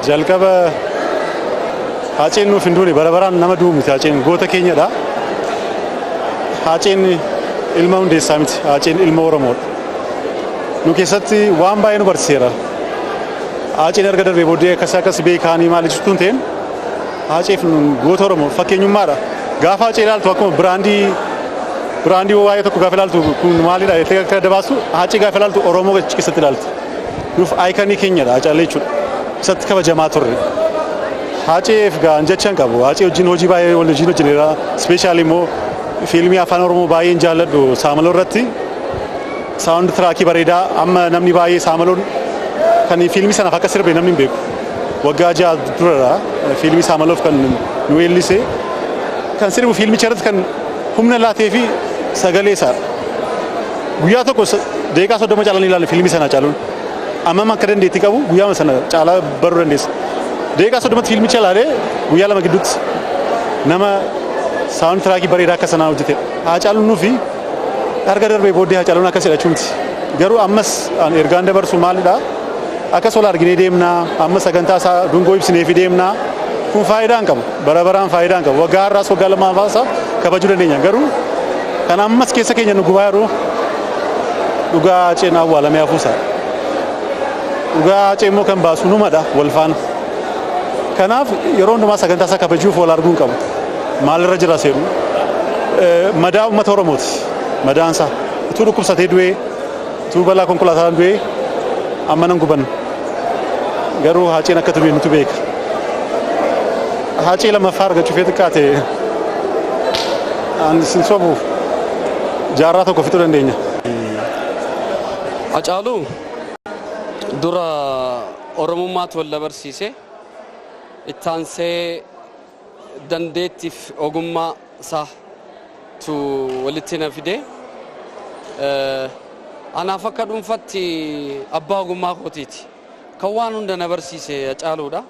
Jalqaba Haaceen nuuf hin duune, bara baraan nama du'u miti. Haaceen goota keenyadha. Haaceen ilma Hundeessaa miti. Haaceen ilma Oromoodha. Nu keessatti waan baay'ee nu barsiiseera. Haaceen erga darbee booddee akkas akkas beekaanii maal jechuun hin ta'in, Haaceef goota Oromoo fakkeenyummaadha. Gaafa Haacee ilaaltu, akkuma brand waa'ee tokko gaafa ilaaltu kun maalidha jettee akka dabaastu, Haacee gaafa ilaaltu Oromoo keessatti ilaaltu. Nuuf icon keenyadha Haacaalee jechuudha. Isatti kabajamaa turre. Haaceef gaan jecha hin qabu. Haacee wajjin hojii baay'ee wal wajjin hojjenneera. Specially immoo fiilmii afaan Oromoo baay'een jaalladhu Saamaloo irratti soundtrack bareedaa amma namni baay'ee Saamaloon kan fiilmii sanaaf akka sirbe namni hin beeku. Waggaa 6 duradha fiilmii Saamaloof kan nu weellise. Kan sirbu fiilmicha irratti kan humna laatee fi sagalee isaa. Guyyaa tokko daqiiqaa 30 caalaan ilaalle fiilmii sana caaluun. Ammam akka dandeettii qabu guyyaa sana caalaa baruu dandeessa. Daqiiqaa 30tti fiilmicha ilaalee guyyaa 2 gidduutti nama soundtrack bareedaa akka sanaa hojjete. Haacaaluun nuufi erga darbee booddee Haacaaluun akkas jedhachuu miti. Garuu ammas ergaan dabarsu maalidha? Akkas wal arginee deemnaa, amma sagantaa isaa dungoo ibsinee fi deemnaa. Kun faayidaa hin qabu. Bara baraan faayidaa hin qabu. Waggaa har'aas waggaa lammaffaas kabajuu dandeenya. Garuu kan ammas keessa keenya nu gubaa jiru dhugaa Haaceen awwaalamee hafuusaa. Dhugaa Haacee immoo kan baasu numadha wal faana. Kanaaf yeroo hundumaa sagantaa isaa kabajuuf wal arguu hin qabu. Maalirra jira seenu? Madaa uummata Oromooti. Madaan isaa. Utuu dhukkubsatee du'ee, utuu balaa konkolaataan du'ee amma nan gubanna. Garuu Haaceen akka du'e nutu beeka. Haacee lammaffaa argachuuf yoo xiqqaate, ani sin sobuuf, jaarraa tokko fixuu dandeenya. Hacaaluu dura Oromummaatu wal barsiise. Ittaansee dandeettiif ogummaa isaatu walitti na fide. Anaaf akka dhuunfatti abbaa ogummaa kootiiti. Kan waan hunda na barsiise Hacaaluudha.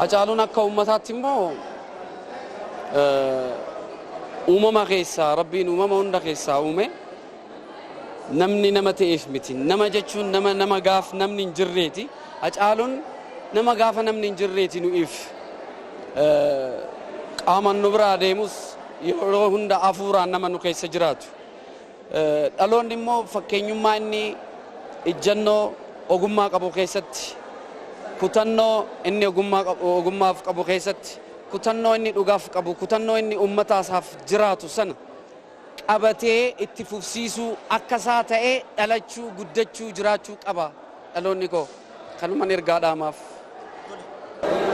Hacaaluun akka uummataatti immoo uumama keessaa Rabbiin uumama hunda keessaa uume, namni nama ta'eef miti. Nama jechuun nama gaaf namni hin jirreeti. Hacaaluun nama gaafa namni hin jirreeti nu'iif. Qaamaan nu biraa deemus yeroo hunda hafuuraan nama nu keessa jiraatu. Dhaloonni immoo fakkeenyummaa inni ijjannoo ogummaa qabu keessatti, kutannoo inni ogummaaf qabu keessatti, kutannoo inni dhugaaf qabu, kutannoo inni uummata isaaf jiraatu sana qabatee itti fufsiisuu, akka isaa ta'ee dhalachuu, guddachuu, jiraachuu qaba dhaloonni koo. Kanuman ergaa dhaamaaf.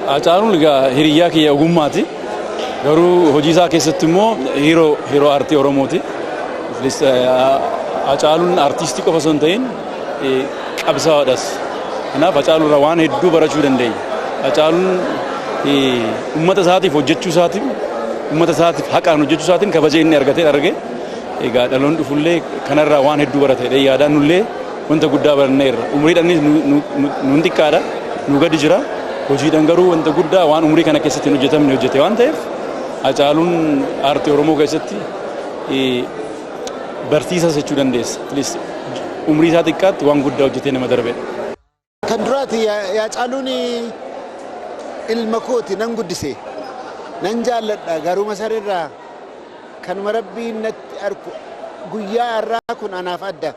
Hacaaluun egaa hiriyyaa kiyya ogummaati. Garuu hojii isaa keessatti immoo hero aartii Oromooti. Hacaaluun aartistii qofa osoo hin ta'in qabsaa'aadhas. Kanaaf Hacaaluu irraa waan hedduu barachuu dandeenya. Hacaaluun uummata isaatiif hojjechuu isaatiin, uummata isaatiif haqaan hojjechuu isaatiin kabaja inni argatee arge. Egaa dhaloonni dhufullee kanarraa waan hedduu barata jedhee yaadaan, nullee wanta guddaa baranneerra. Umriidhaanis nuun xiqqaadha. Nu gadi jira. Hojiidhaan garuu wanta guddaa waan umrii kana keessatti hin hojjetamne hojjete waan ta'eef, Hacaaluun aartii Oromoo keessatti barsiisas jechuu dandeessa. At least umrii isaa xiqqaatti waan guddaa hojjetee nama darbedha. Kan duraati, Haacaaluun ilma kooti, nan guddise. Nan jaalladha garuma sanirraa kanuma Rabbiin natti arku, guyyaa har'aa kun anaaf adda.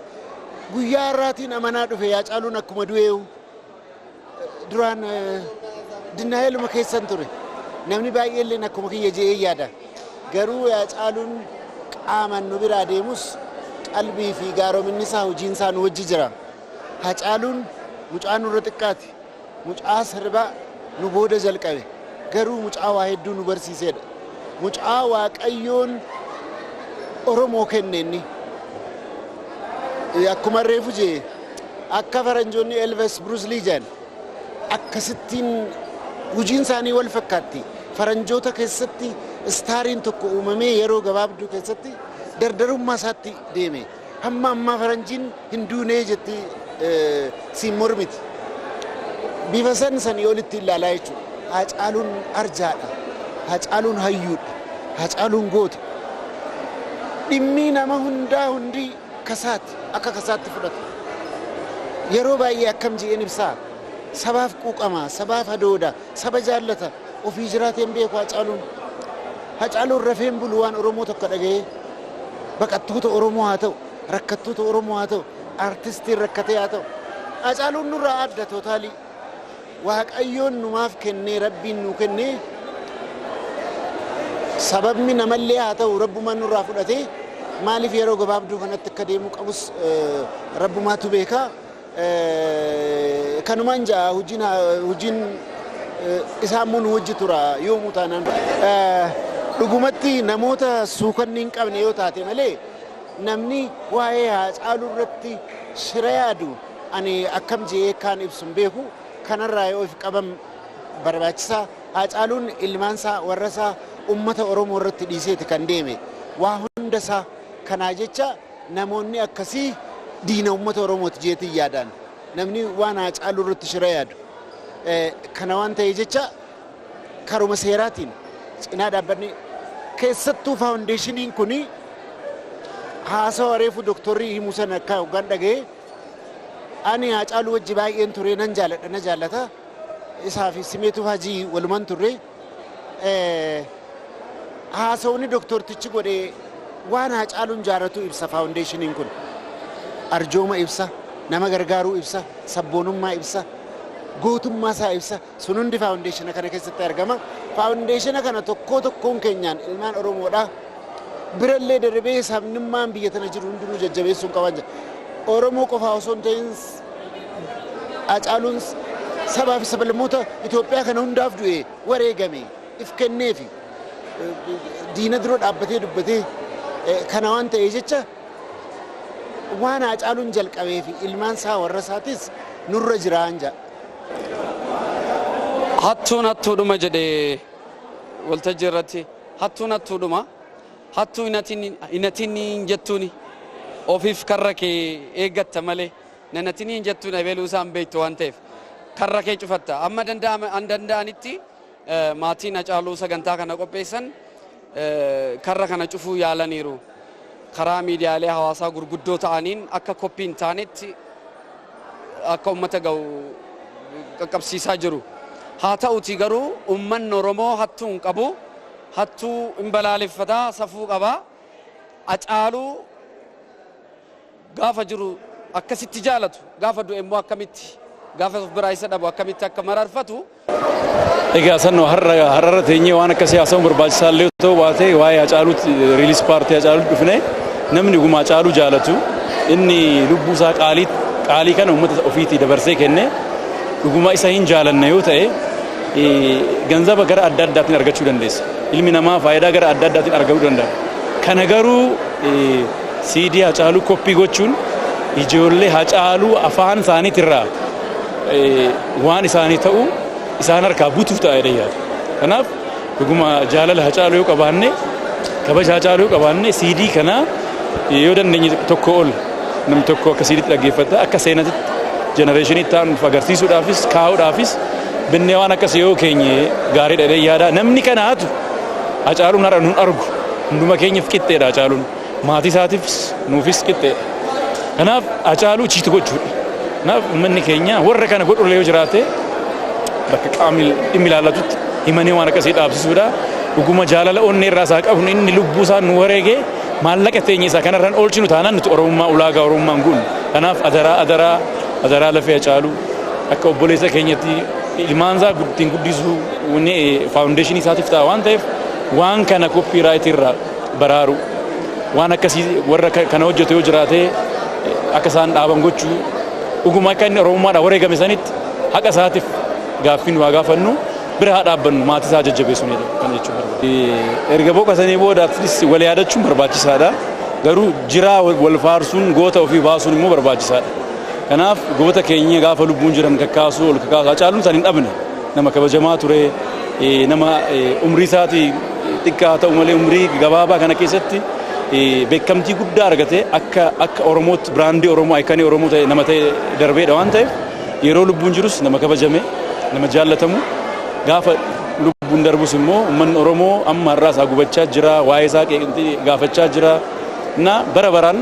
Guyyaa har'aatiin amanaa dhufe Haacaaluun akkuma du'eewu. Duraan denialuma keessan ture. Namni baay'eelleen akkuma kiyya je'ee yaada. Garuu Haacaaluun qaamaan nu biraa deemus qalbii fi gaarominni isaa, hojiin isaa nu wajji jira. Haacaaluun mucaa nurra xiqqaati. Mucaa sirbaa nu booda jalqabe. Garuu mucaa waa hedduu nu barsiisedha. Mucaa Waaqayyoon Oromoo kenne inni. Akkuma reefu jee, akka faranjoonni Elvis Bruce Lee jedhan, akkasittiin hojiin isaanii wal fakkaatti. Faranjoota keessatti stariin tokko uumamee yeroo gabaabduu keessatti dardarummaa isaatti deeme. Hamma ammaa faranjiin hin duunee jetti siin mormiti. Bifa san sanii olitti ilaalaa jechuudha. Haacaaluun arjaadha. Haacaaluun hayyuudha. Haacaaluun goota. Dhimmi nama hundaa hundi kasaati. Akka kasaatti fudhata. Yeroo baay'ee akkam je'een ibsaa. Sabaaf quuqama, sabaaf hadooda, saba jaallata. Ofii jiraateen beeku Hacaaluun. Hacaaluun rafeen bulu waan Oromoo tokko dhaga'ee baqattoota Oromoo haa ta'u, rakkattoota Oromoo haa ta'u, artistiin rakkatee haa ta'u. Hacaaluun nurraa adda totally. Waaqayyoon numaaf kennee, Rabbiin nuu kennee, sababni namallee haa ta'u Rabbumaan nurraa fudhatee, maaliif yeroo gabaabduu kanatti akka deemuu qabus Rabbumaatu beekaa. Kanumaan ja'a, hojiin isaa immoo nu hojii tura yoomuu taanaan. Dhugumatti namoota suukanni hin qabne yoo taate malee namni waa'ee Haacaaluu irratti shira yaadu ani akkam je'ee kaan ibsu hin beeku. Kanarraa yoo of qaban barbaachisaa. Haacaaluun ilmaansaa, warrasaa, ummata Oromoo irratti dhiiseeti kan deeme. Waa hundasaa kanaa jecha namoonni akkasii diina ummata Oromooti jeetiin yaadaan. Namni waan Haacaaluu irratti shira yaadu. Kana waan ta'e jecha karuma seeraatiin cinaa dhaabbanni, keessattuu foundationiin kuni haasawa reefu doktorri himuu sana akka hoggaan dhaga'e, ani Haacaaluu wajji baay'een ture, nan jaaladha, na jaallata. Isaa fi Simeetuu Hajii waluman turre. Haasawni doktortichi godhe waan Haacaaluun jaaratu ibsa. Foundationiin kun arjooma ibsa, nama gargaaruu ibsa, sabboonummaa ibsa, gootummaa isaa ibsa. Sun hundi foundationa kana keessatti argama. Foundationa kana tokkoo tokkoon keenyaan ilmaan Oromoodha birallee darbee sabnummaan biyya tana jiru hundinuu jajjabeessuun qaban jira. Oromoo qofaa osoo hin ta'in Haacaaluun sabaa fi sablammoota Itoophiyaa kana hundaaf du'e, wareegame, if kenneefi diina dura dhaabbatee dubbatee. Kana waan ta'e jecha waan Haacaaluun jalqabee fi ilmaan isaa, warra isaatis nurra jiraan jedha. Hattuun hattuudhuma jedhee waltajjii irratti, hattuun hattuudhuma, hattuu hinatiin hin jettuuni, ofiif karra kee eeggatta malee nanatiin hin jettuun ebeeluu isaan beektu waan ta'eef karra kee cufatta. Amma danda'anitti maatiin Hacaaluu sagantaa kana qopheessan karra kana cufuu yaalaniiru. Karaa miidiyaalee hawaasaa gurguddoo ta'aniin akka copy hin taanetti akka uummata ga'u qaqqabsiisaa jiru. Haa ta'uti garuu uummanni Oromoo hattuu hin qabu. Hattuu hin balaaleffataa, safuu qabaa. Hacaaluu gaafa jiru akkasitti jaalatu, gaafa du'e immoo akkamitti, gaafa of biraa isa dhabu akkamitti akka mararfatu. Egaa sannoo har'arra teenyee waan akkasii haasa'uun barbaachisaa illee ta'uu baate, waa'ee Hacaaluutti, release party Hacaaluutti dhufne. Namni dhuguma Hacaaluu jaalatu, inni lubbuu isaa qaalii qaalii kana uummata ofiitii dabarsee kenne, dhuguma isa hin jaalanne yoo ta'e, ganzaba gara adda addaatiin argachuu dandeessa. Ilmi namaa faayidaa gara adda addaatiin argachuu danda'a. Kana garuu CD Hacaaluu copy gochuun ijoollee Hacaaluu afaan isaaniitirraa waan isaanii ta'u isaan harkaa butuuf ta'a jedhee yaada. Kanaaf dhuguma jaalala Hacaaluu yoo qabaanne, kabaja Hacaaluu yoo qabaanne, CD kana yoo dandeenye tokko ol namni tokko akka CDtti dhaggeeffata, akka seenatitti generationii itti aanuuf agarsiisuudhaafis kaa'uudhaafis binnee waan akkas yoo keenye gaariidha jedhee yaada. Namni kana hatu Hacaaluun har'a nun argu, hunduma keenyaaf qixxeedha Hacaaluun. Maatii isaatiifis nuufis qixxeedha. Kanaaf Hacaaluu cheat gochuudha. Kanaaf uummanni keenya warra kana godhullee yoo jiraate bakka qaamni dhimmi ilaallatutti himanii waan akkasii dhaabsisuudha. Dhuguma jaalala onnee irraa isaa qabnu, inni lubbuu isaa nu wareegee maallaqa teenya isaa kanarraan oolchinu taanaan nuti Oromummaa, ulaagaa Oromummaan guunnu. Kanaaf adaraa, adaraa, adaraa, lafee Hacaaluu akka obboleessa keenyatti ilmaan isaa ittiin guddisuu foundationii isaatiif ta'a waan ta'eef, waan kana copyrightii irraa baraaru, waan akkasii warra kana hojjetu yoo jiraate akka isaan dhaaban gochuu, dhuguma akka inni Oromummaadhaan wareegame sanitti haqa isaatiif gaaffiin waa gaafannu, bira haa dhaabbannu, maatii isaa jajjabeessuun kan jechuun barbaada. Erga boqotanii booda atleast wal yaadachuun barbaachisaadha. Garuu jiraa wal faarsuun, goota ofii baasuun immoo barbaachisaadha. Kanaaf goota keenya gaafa lubbuun jiran kakkaasuu, ol kakkaasuu. Hacaaluun san hin dhabne, nama kabajamaa ture, nama umrii isaatii xiqqaa ta'u malee umrii gabaabaa kana keessatti beekamtii guddaa argate, akka Oromootti brandii Oromoo, iconii Oromoo ta'e, nama ta'e darbeedha waan ta'eef, yeroo lubbuun jirus nama kabajame, nama jaallatamu, gaafa lubbuun darbus immoo uummanni Oromoo amma har'aa isaa gubachaa jira, waa'ee isaa gaafachaa jira. Na bara baraan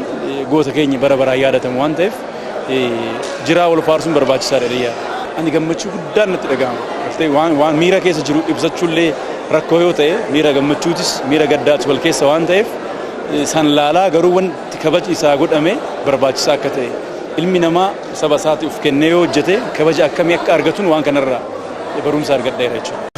goota keenya bara baraan yaadatamu waan ta'eef, jiraa wal faarsuun barbaachisaadha jedhee yaada. Ani gammachuu guddaan natti dhaga'ama. Gartee waan miira keessa jiru ibsachuullee rakkoo yoo ta'e, miira gammachuutis miira gaddaatis wal keessa waan ta'eef, san laalaa garuu wanti kabaji isaa godhame barbaachisaa akka ta'e, ilmi namaa saba isaatiif of kennee yoo hojjete kabaja akkamii akka argatuun waan kanarraa barumsa argadheera jechuudha.